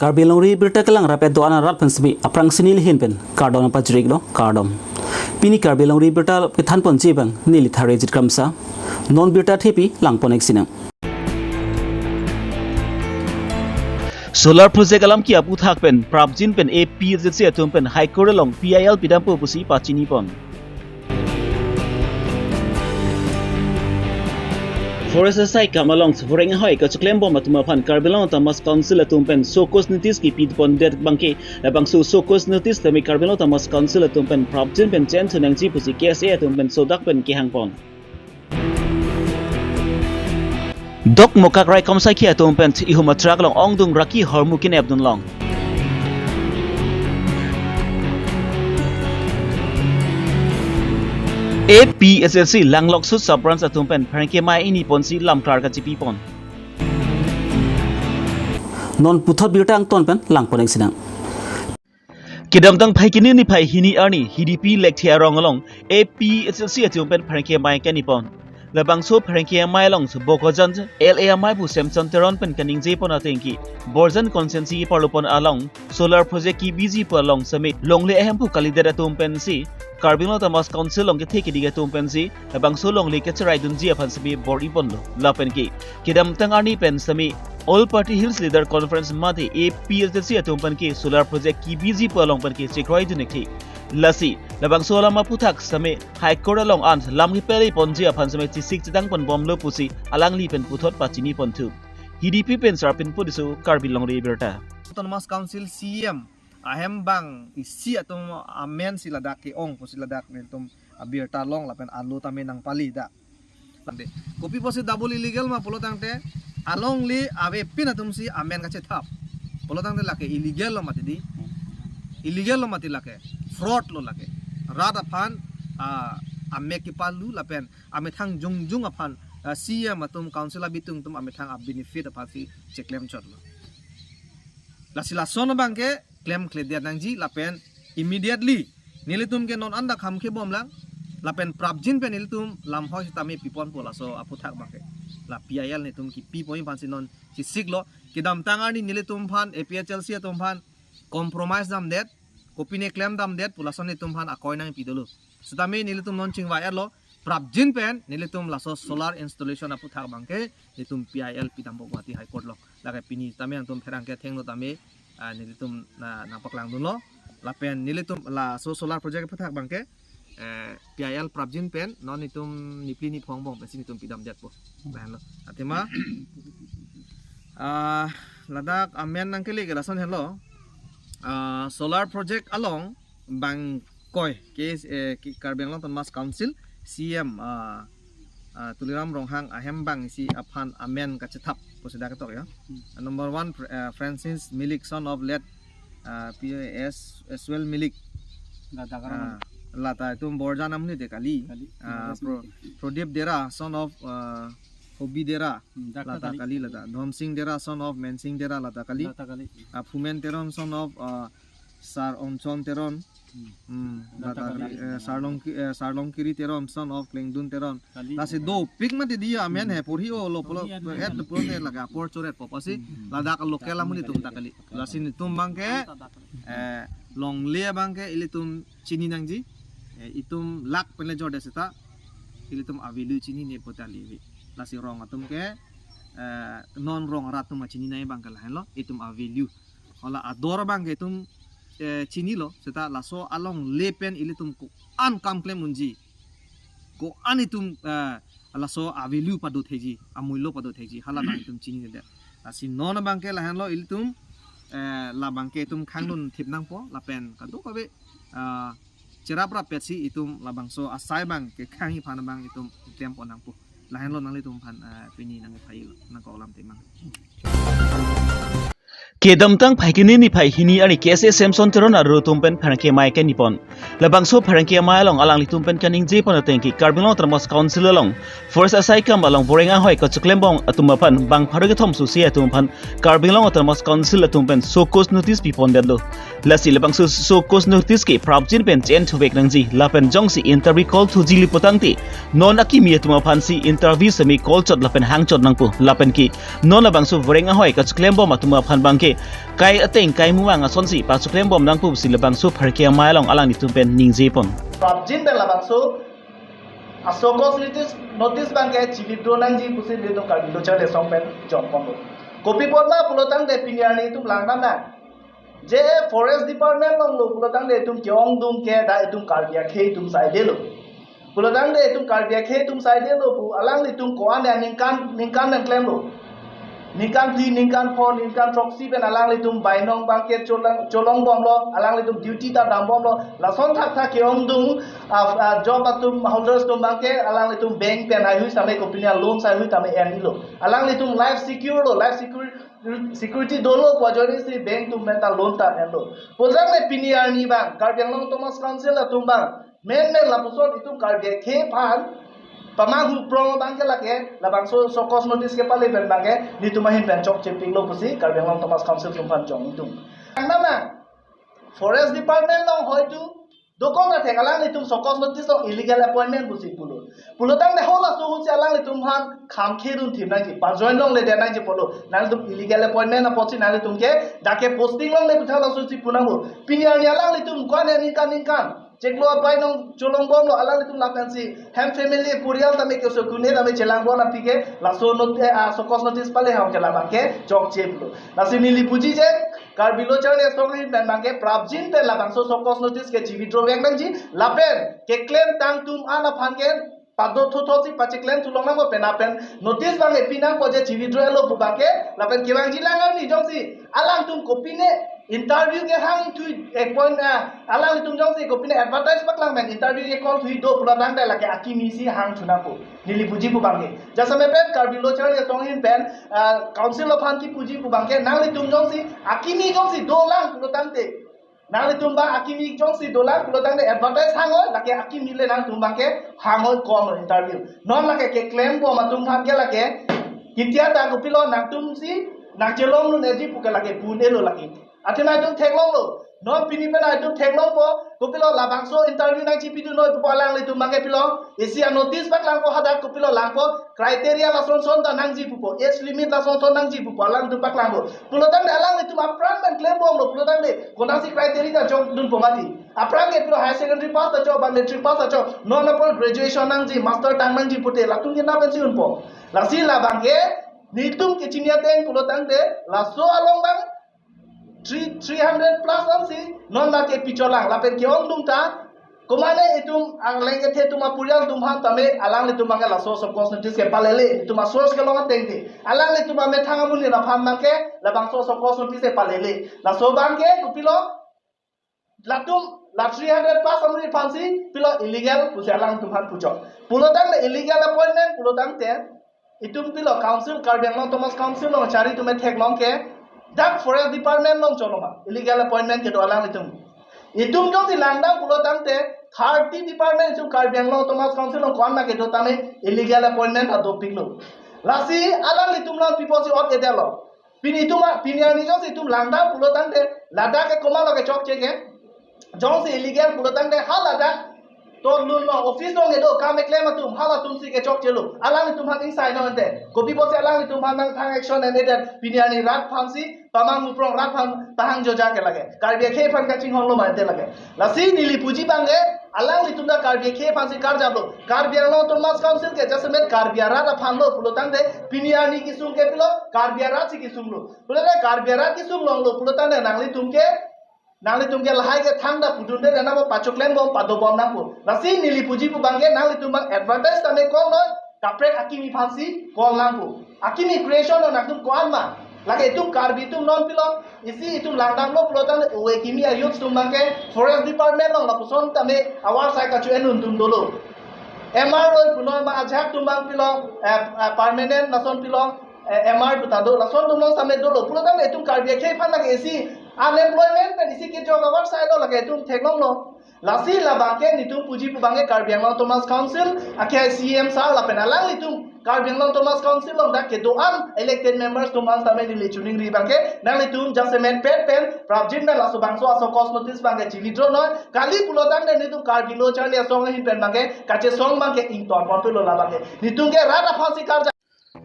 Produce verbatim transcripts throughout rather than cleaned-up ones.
Karbi Longri Abirta kelang rapet do-an arat pen semi aphrangsi neli ahin pen kardom pajirlo, kardom. Pini Karbi Longri Abirta kethan ponji abang neli Tharejit Kramsa. Non birta thepi lang pon-ik sinang. Solar project alam ke aphuthak pen prapjin pen A P H L C atum pen High Court along P I L pidampo pusi pachini pon. Forest asai kam along voreng ahoi kachiklem bom atum aphan Karbi Anglong Autonomous Council atum pen show cause notice kipi pondet abangke, labangso show cause notice tame Karbi Anglong Autonomous Council atum pen prapjin pen che-en thu nangji pusi K S A atum pen sodak pen kehang pon. Dokmoka Raikom saikhi atum pen ihum atrak along ongdung raki hormu kenep dun long. A P H L C Langlokso sub branch atum pen pherangke amei ini ponsi lam klar kachipi pon. Non puthot birta angton pen lang pon-ik sinang. Kedamtang Phaikuni niphai hini arni Hidipi Lekthe arong along A P H L C atum pen pherangke amei keni pon. Labangso pherangke amei along Bokajan L A amei pu Semson Teron pen kaningje pon atengke, Borjan constituency parlo pon along solar project kebiji pu along semi longle ahemphu kalidet atum pensi Karbi Anglong Autonomous Council along kethe kidi atum pensi labangso longle kacherai dunji aphan semi bor-i ponlo. Lapen ke kedamtang arni pen semi All Party Hills Leader Conference mate A P H L C atum pen ke solar project kebiji pu along pen ke chekroi dun-ik thi. Lasi labangso alam aphuthak semi High Court along an lam kepele ponji aphan semi chesik chedang pon bomlo pusi alangli pen puthot pachini pon thu. Hidipi pen Sarpin Podiso, Karbi Longri Abirta. Autonomous Council C E M ahem bang isi atum amen si ladak ke-ong pusi ladak nelitum abirta long lapen alo tame nangpali dak. Tangte, kopi pusi double illegal ma pulo tangte, alongle avepin atum si amen kachethap. Pulo tangte lake illegal lo mati di. Illegal lo mati lake. Fraud lo lake. Rat aphan, ah, amek kepalu lapen amethang jongjong aphan, ah, C E M atum council abitung atum amethang a-benefit aphan si cheklem chotlo. Lasi lason abangke klemkledet nangji lapen immediately nelitum ke non anta kham kebom lang lapen prapjin pen nelitum lamhoi sitame pipon po laso aphuthak abangke. La P I L nelitum kipi pon-i aphan si non chesiklo. Kedamtang arni nelitum aphan A P H L C atum aphan compromise damdet, kopine klem damdet pu lason nelitum aphan akoi nangpi dolo. Sitame nelitum non chingvai-etlo, prapjin pen nelitum laso solar installation aphuthak abangke nelitum P I L pidampo Guwahati High Court along. Lake pini tame nangtum pherangke athengno tame, ah, nelitum na nangpaklang dunlo. Lapen nelitum laso solar project aphuthak abangke, eh, P I L prapjin pen non nelitum nipli niphong angbong pensi nelitum pidamdetpo. Lahenlo. Athema, ah, ladak amen nangkele ke lason helo. Ah, solar project along bang koi ke, eh, ke Karbi Anglong Autonomous Council C E M, ah, ah, Tuliram Ronghang ahem bang isi aphan amen kachethap pusi dak ketok ya. Hmm. Number one, Fr-, eh, Francis Milik, son of late, ah, P S Swell Milik. Ladak Ah, arong. Lata itum Borjan amonit te kali. Kali. Ah, P S Pro-, Milik. Prodip Dera, son of, ah, Hobi Dera. Hmm, dak Lata kali. Kali lata. Dhonsing Dera, son of Mensing Dera, lata kali. Lata kali. Ah, Phumen Teron, son of, ah, Sar Onchon Teron. Hmm. Hmm, Lata lata kali. Kali. Eh, Sarlongki-, eh, Sarlongkiri Teron, son of Klengdun Teron. Kali. Lasi dopik mati dia amen he, porhi-olo pulo, Porhi-o. Et pulo te lake apor choret po pusi, Hmm. ladak local amonit atum ta kali. Lasi nelitum abangke, eh, longle abangke ilitum chini nangji, eh, itum lak pen le jorde seta, ilitum a-value chinine pu ta livi. Lasi rong atum ke, eh, non rong arat atum chini nangji abangke lahenlo, itum a-value. Hala ador abangke itum, eh, chinilo, seta laso alongle pen ilitum ko-an kam klem unji. Ko-an itum, eh, laso a-value pado thekji, amullo pado thekji, hala abang itum chinidet. Lasi non abangke lahenlo ilitum, eh, labangke itum khangdun thip nangpo, lapen kadokave, ah, cheraprap petsi itum labangso asai abangke khang-i aphan abang itum klem pon nangpo. Lahenlo nanglitum aphan, eh, pini nangkephailo, nangkok alam temang. Kedamtang Phaikuni niphai hini arni K S A Semson Teron arlo atum pen pherangke amei keni pon. Labangso pherangke amei along alanglitum pen kaningje pon atengke Karbi Anglong Autonomous Council along Forest asai kam along voreng ahoi kachiklem bom atum aphan bang pharo kethom susi atum aphan Karbi Anglong Autonomous Council atum pen show cause notice pi pondetlo. Lasi labangso show cause notice ke prapjin pen che-en thuvek nangji lapen jongsi interview call thuji le putangte non akimi atum aphan si interview semi call chot lapen hang chot nangpo lapen ke non labangso voreng ahoi kachiklem bom atum aphan abangke Kai ateng kai muang asonsi pachoklem bom nangpo pusi labangso pherke amei along alanglitum pen ningje pon. Prabjin pen labangso a-show cause notice, notice abangke chi-withdraw nangji pusi nelitum Karbi Lo Charli Asong pen jong ponlo. Kopi apotma pulotangte pini arni itum langdam nang. Je forest department along lo pulotangte itum ke-ongdung ke dak itum Karbi akhei atum saidelo. Pulotangte itum Karbi akhei atum saidelo pu alanglitum ko-an ya ningkan, ningkan nangklemlo. Ningkan phli, ningkan pho, ningkan throksi pen alanglitum bainong abangke cholong, cholong bomlo, alanglitum duty ta dam bomlo. Lason thakthak ke-ongdung, ah, ah, job atum holders atum abangke alanglitum bank pen haihui tame kopine loan haihui tame en-ilo. Alanglitum life secure lo, life secure, security dolo pu ajoine si bank atum pen ta loan ta enlo. Pulotangte pini arni abang Karbi Anglong Autonomous Council atum abang menmen lapuson itum Karbi akhei aphan pamanghu prong abangke lake labangso show cause notice kepale pen abangke nelitum ahin pen chokche piklo pusi Karbi Anglong Autonomous Council atum aphan jong itum. Karena forest department along hoitu dokok na thek alanglitum show cause notice along illegal appointment pusi pulo. Pulotangte halaso ahutsi alanglitum aphan kham khedun thim nangji, pajoin longle det nangji pulo. Nanglitum illegal appointment apotsi nanglitum ke dak ke posting longle puthak laso si pu nangpo. Pini arni alanglitum ko-an ya ningkan ningkan chiklo abainong cholong bomlo, alanglitum lapensi hem family purial tame ke so kune tame chelang bon aphi ke laso not-, eh, ah, show cause notice pale ham ke labangke chokche pulo. Lasi neli puji je Karbi Lo Charli Asong ahin pen abangke prapjin pen labangso show cause notice ke chi-withdraw vek nangji lapen keklem tang atum an aphan ke pado thotho si pacheklem thu longnang bo pen lapen notice abangke pi nangpo je chi-withdraw lo pu abangke lapen kevangji lang arni jongsi alangtum kopine interview kehang thu appoint, ah, alanglitum jongsi kopine advertise paklang pen interview ke-call thu do pulotangte lake akimi si hang thu nangpo. Neli puji pu abangke. Jasemet pen Karbi Lo Charli Asong ahin pen, ah, council aphan kipuji pu abangke nanglitum jongsi akimi jongsi dolang pulotangte. Nanglitum abang akimi jongsi dolang pulotangte advertise hangoi, lake akimi le nangtum abangke hangoi kom interview. Non lake keklem bom atum aphan ke lake kitia ta kopilo nangtumsi nangchelong lun eji pu ke lake pu un-elo lake. Athema itum theklonglo. Non pini pen itum theklongpo, kopilo labangso interview nangchipidun noi pupo alanglitum abangke pilo. Isi a-notice paklangpo hadak kopilo langpo, criteria lason son ta nangji pupo, age limit lason son nangji pupo alanglitum paklangpo. Pulotangte alanglitum aphrang pen klem bomlo pulotangte konatsi criteria ta jokdunpo mati. Aphrang ke pilo higher secondary pass ta chok, ba matric pass ta chok, non apor graduation nangji, master tang nangji pute latum ke na pensi unpo. Lasi labangke nelitum kechini ateng pulotangte laso along abang three, three hundred plus ansi non lake picholang lapen ke-ongdung ta. Komane itum aleng kethe atum apurial atum aphan tame alanglitum abangke laso show cause notice kepalele, itum a-source kelong atengte. Alanglitum amethang amonit aphan abangke labangso show cause notice kepalele. Laso abangke kopilo latum la three hundred plus amonit aphansi pilo illegal pusi alangtum aphan puchok. Pulotangte illegal appointment pulotangte itum pilo council, Karbi Anglong Autonomous Council along chari atum theklong ke dak forest department along choloma illegal appointment kedo alanglitum. Itum jongsi langdam pulotangte thirty department itum Karbi Anglong Autonomous Council along ko-an ma kedo tame illegal appointment ta dopiklo. Lasi alanglitum along piposi ot-edetlo. Pini itum a, pini arni jongsi itum langdam pulotangte ladak ke komatlo kechokche ke. Jongsi illegal pulotangte ha ladak to lunlo office along kedo kam keklem atum halatumsi kechokchelo. Alanglitum aphan ingsai no ante. Kopi pusi alanglitum aphan nangthang action en-edet pini arni rat aphansi pamanghu prong rat aphan tahang joja ke lake. Karbi akhei aphan kachinghon lo ma ante lake. Lasi neli puji abangke alanglitum ta Karbi akhei aphansi karjaplo. Karbi Anglong Autonomous Council ke jasemet Karbi arat aphanlo pulotangte pini arni kesung ke pilo Karbi aratsi kesunglo. Pulotangte Karbi arat kesung longlo pulotangte nanglitum ke nanglitum ke lahai ke thangta pudunde nangpo, pachoklem bom, pado bom nangpo. Lasi neli puji pu abangke nanglitum abang advertise tame call noi, kaprek akimi aphansi call nangpo. Akimi creation lo nangtum ko-an ma. Lake itum Karbi atum non pilo, isi itum langdamlo pulotangte ove kimi a-youth atum abangke forest department along lapuson tame awar sai kachu-en un atum dolo. M R lo pu noi ma ajahak atum abang pilo, eh, eh, permanent lason pilo, eh, M R pu ta do, lason atum along tame dolo. Pulotangte itum Karbi akhei aphan lake isi unemployment pen isi kejok awar sailo lake itum theklonglo. Lasi labangke nelitum puji pu abangke Karbi Anglong Autonomous Council akhei C E M sir lapen alanglitum Karbi Anglong Autonomous Council along dak kedo-an elected members atum aphan tame neli choningri abangke nanglitum jasemet pet pen prapjin pen laso bangso a-show cause notice abangke chi-withdraw noi. Kali pulotangte nelitum Karbi Lo Charli Asong ahin pen abangke kachesong abangke ingtong ponpelo labangke. Nelitum ke rat aphansi karjap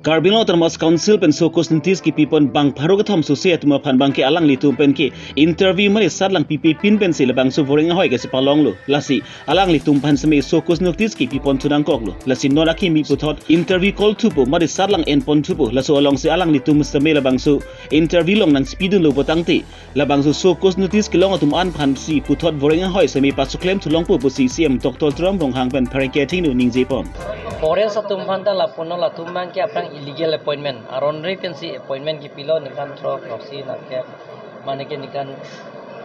Karbi Anglong Autonomous Council pen show cause notice kipipon bang pharo kethom sose atum aphan abangke alanglitum penke interview mane satlang pipe pin pensi labangso voreng ahoi kachepalonglo. Lasi alanglitum aphan seme show cause notice kipipon thu nangkoklo. Lasi non akimi puthot interview call thupo mane satlang enpon thupo. Laso alongsi alanglitum seme labangso interview along nangchipidunlo pulotangte labangso show cause notice kelong atum an aphansi puthot voreng ahoi seme pachoklem thulongpo pusi C M Doctor Tuliram Ronghang pen pherangke athengno ningjepon. Forest atum aphanta lapunon, latum abangke aphrang illegal appointment, aron ri pensi appointment kipilo, ningkan throk, throksi, ningkan, mane ke ningkan,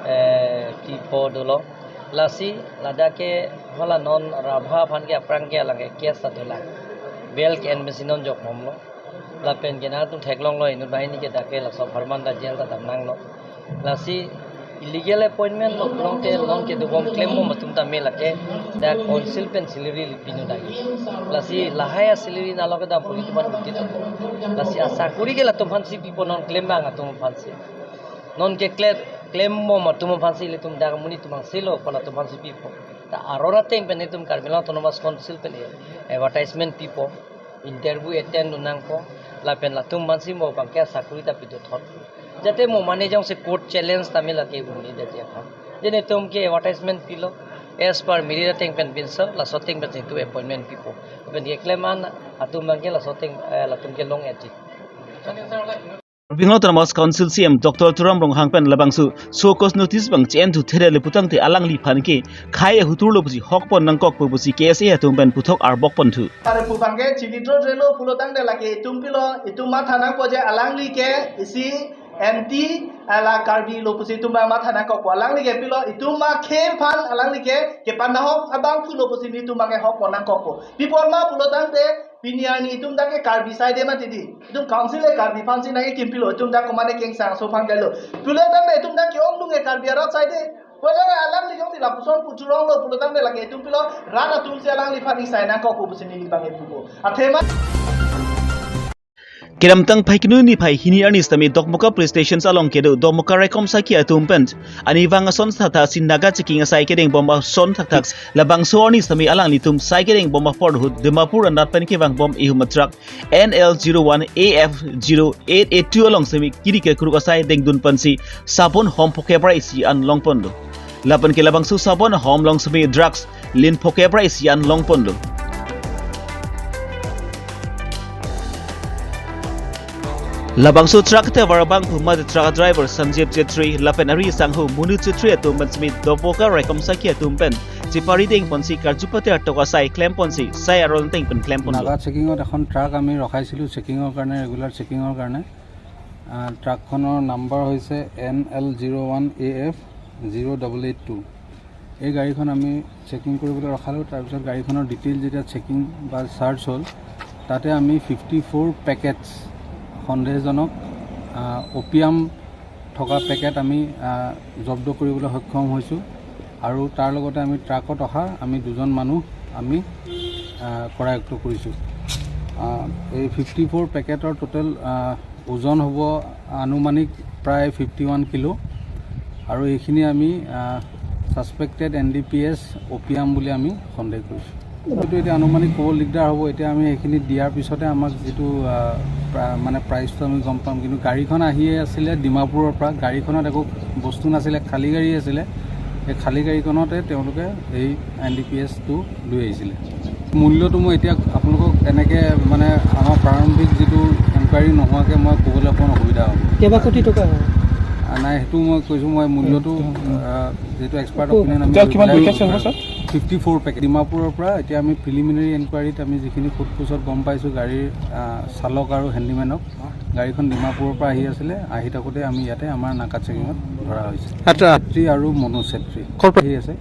eh, tipo dolo. Lasi ladak ke hala non rabha aphan ke aphrang ke alang ke case ta dolang. Bail ke-en pensi non jok bomlo. Lapen ke nangtum theklonglo, inut banghini ke dak ke laso apharman ta jail ta damnanglo. Lasi illegal appointment lo, along te non kedobom klembom atum tame lake dak council pen salary le pinu dagi. Lasi lahai a-salary nalo kedam puli tuman udit atum. Lasi asakuri ke latum aphansi pipo, non klembang atum aphansi. Non ke kle-, klembom atum aphansi ilitum dak amonit atum angselo, ko latum aphansi pipo. Ta aron ateng pen itum Karbi Anglong Autonomous Council pen advertisement pipo, interview attend dun nangpo, lapen latum aphansi mo abangke asakuri ta pido thot. Jate mo mane jongsi court challenge tame lake un-e detji aphan. Je netum ke advertisement pilo, as per merit ateng pen pinso, laso ateng pen itum appointment pipo. Lapen keklem an atum abangke laso ateng, eh, latum ke long-etji. Karbi Anglong Autonomous Council C M Doctor Tuliram Ronghang pen labangso show cause notice abang che-en thu thedetlo pulotangte alangliphan ke khei ahutur lo pusi hokpon nangkokpo pusi K S A atum pen puthot arbokpon thu. Are pu abangke chi withdraw detlo pulotangte lake itum pilo, itum matha nangpo je alangli ke isi anti ala Karbi lo pusi itum abang matha nangkokpo. Alangli ke pilo, itum akhei aphan alangli ke kepanahok abang pulo pusi netum abangke hokpon nangkokpo. Pi apot ma pulotangte pini arni itum dak ke Karbi side mati di. Itum council le Karbi aphansi nangkekim pilo, itum dak komane kengsang so aphan kailo. Pulotangte itum dak ke-ongdung ke Karbi arat side. Pulotangte alangli jongsi lapuson pu thulonglo pulotangte lake itum pilo, rat atumsi alangliphan isai nangkokpo pusi neli abangke pupo. Athema kedamtang Phaikuni niphai hini arni sitame Dokmoka Police Station along kedo Dokmoka raikom sakhi atum pen arnivang ason thakthak si Naga checking asai kedengbom ason thakthak, labangso arni sitame alanglitum sai kedengbom apor ahut Dimapur anat pen kevangbom ihum a-truck N L zero one A F zero eight eight two along sitame kiri kekruk asai dengdun pensi sabon hom phokep ra isi an longponlo. Lapen ke labangso sabon hom along sitame drugs lin phokep ra isi an longponlo. Labangso truck te varbang pu mate truck driver Sanjeev Chetri lapen ari sangho Munu Chetri atum pen sitame Dokmoka raikom sakhi atum pen chepari dengponsi karju pater tok asai klemponsi sai aron ateng pen klemponlo. Naga চেকিঙত এখন ট্ৰাক আমি ৰখাইছিলোঁ চেকিঙৰ কাৰণে, ৰেগুলাৰ চেকিঙৰ কাৰণে। আহ, ট্ৰাকখনৰ নাম্বাৰ হৈছে N L zero one A F zero double eight two। এই গাড়ীখন আমি চেকিং কৰিবলৈ ৰখালোঁ। তাৰপিছত গাড়ীখনৰ ডিটেইল যেতিয়া চেকিং বা চাৰ্চ হ'ল, তাতে আমি ফিফটি ফ'ৰ পেকেটছ সন্দেহজনক, আহ, অপিয়াম থকা পেকেট আমি, আহ, জব্দ কৰিবলৈ সক্ষম হৈছোঁ। আৰু তাৰ লগতে আমি ট্ৰাকত অহা আমি দুজন মানুহ আমি, আহ, কৰায়ত্ব কৰিছোঁ। আহ, এই ফিফটি ফ'ৰ পেকেটৰ টোটেল, আহ, ওজন হ'ব আনুমানিক প্ৰায় ফিফটি ওৱান কিলো। আৰু এইখিনি আমি, আহ, suspected N D P S opium বুলি আমি সন্দেহ কৰিছোঁ। এইটো এতিয়া আনুমানিক ক'ব দিগদাৰ হ'ব। এতিয়া আমি সেইখিনি দিয়াৰ পিছতে আমাক যিটো, আহ, প্ৰা-, মানে প্ৰাইচটো আমি গম পাম। কিন্তু গাড়ীখন আহিয়ে আছিলে ডিমাপুৰৰ পৰা, গাড়ীখনত একো বস্তু নাছিলে, খালী গাড়ী আছিলে। এই খালী গাড়ীখনতে তেওঁলোকে এই এন ডি পি এছটো লৈ আহিছিলে। মূল্যটো মই এতিয়া আপোনালোকক এনেকে মানে আমাৰ প্ৰাৰম্ভিক যিটো এনকুৱাৰী নোহোৱাকে মই ক'বলৈ অকণমান অসুবিধা হ'ব। কেইবা কোটি টকা হয়? আ, নাই, সেইটো মই কৈছোঁ, মই মূল্যটো, উম, উম। আ, যিহেতু এক্সপাৰ্ট অপিনিয়ন আমি টোটেল কিমান লৈ পেকেট পেলাই হ'ব, ছাৰ? Fifty four packet. ডিমাপুৰৰ পৰা এতিয়া আমি প্ৰিলিমিনেৰী এনকুৱাৰীত আমি যিখিনি সোধ পোছত গম পাইছোঁ, গাড়ীৰ, আ, চালক আৰু হেণ্ডিমেনক, গাড়ীখন ডিমাপুৰৰ পৰা আহি আছিলে, আহি থাকোঁতে আমি ইয়াতে আমাৰ নাকা চেকিঙত ধৰা হৈছে। আচ্ছা। ছাত্ৰী আৰু মনোজ ছেত্ৰী। ক'ৰ পৰা? আহি আছে।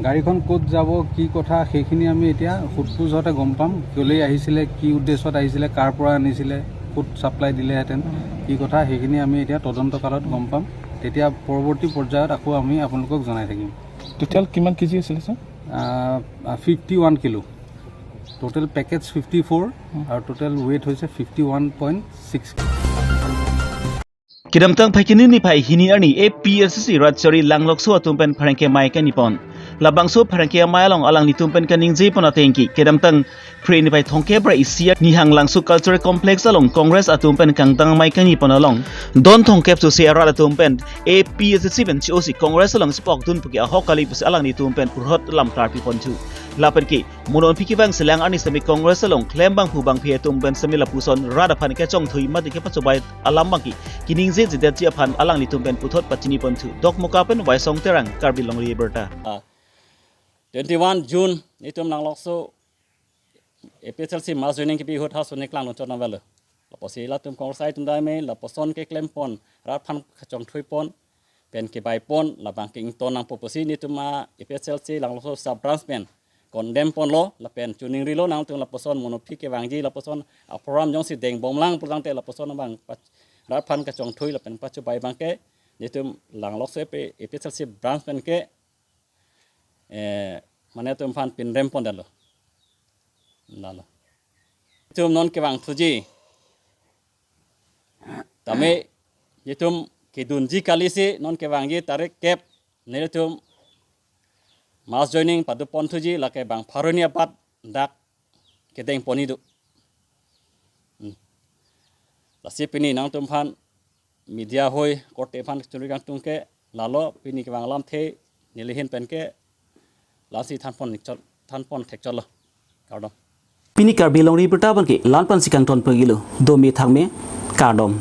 গাড়ীখন ক'ত যাব, কি কথা, সেইখিনি আমি এতিয়া সোধ পোছতে গম পাম। কেলৈ আহিছিলে, কি উদ্দেশ্যত আহিছিলে, কাৰ পৰা আনিছিলে, ক'ত ছাপ্লাই দিলেহেঁতেন, কি কথা, সেইখিনি আমি এতিয়া তদন্ত কালত গম পাম। তেতিয়া পৰৱৰ্তী পৰ্যায়ত আকৌ আমি আপোনালোকক জনাই থাকিম। টোটেল কিমান কেজি আছিলে, ছাৰ? আহ, আহ, ফিফটি ওৱান কিলো। টোটেল পেকেটছ ফিফটি ফ'ৰ আৰু টোটেল ৱেইট হৈছে fifty one point six. Kedamtang Phaikuni niphai hini arni A P H L C C rat chari langlokso atum pen pherangke amei kanipon. Labangso pherangke amei along alanglitum pen kaningje pon atengke kedamtang Phre niphai thomkep ra isi arni Hanglangso Cultural Complex along Congress atum pen kangdang amei kangni pon along don thomkep sose arat atum pen A P H L C pen chiosi Congress along chepokdun puke ahok kali pusi alanglitum pen puthot lam klarpi ponthu. Lapenke mo non aphi kevang selang arni semi Congress along klem bangphu bangphi atum pen semi lapuson rat aphan kechongthui mate kepachobei alam abangke keningje jedetji aphan alanglitum pen puthot pachini ponthu. Dokmoka pen Waisong Terang, Karbi Longri Abirta. Ah, twenty-one June, netum Langlokso A P H L C mass joining kebi ahut haso ne klang lonchot nangvelo. Lapusi latum Congress atum dame, lapuson keklem pon, rat aphan kachongthui pon, pen kebai pon, labangke ington nangpo pusi netum A P H L C Langlokso sub branch pen condemn ponlo, lapen choningrilo nangtum lapuson mo non aphi kevangji lapuson aprogram jongsi dengbomlang pulangte lapuson abang pach-, rat aphan kachongthui lapen pachobei abangke, netum Langlokso A P, A P H L C branch penke, eh, mane atum aphan pinrem pondetlo. Lalo. Netum non kevangthuji. Tame netum kedunji kalisi non kevangji tarik kep netum mass joining padu ponthuji, lake bang pharo hini apar dak kedeng pon idu. Hmm. Lasi pini nangtum aphan media ahoi korte aphan churi kangtung ke lalo, pini kevang alamthe neli ahin penke lasi thanpon thekchot, thanpon thekchotlo. Kardom. Pini Karbi Longri Abirta abangke la-an pensi kangton pagilo. Dome thakme, kardom.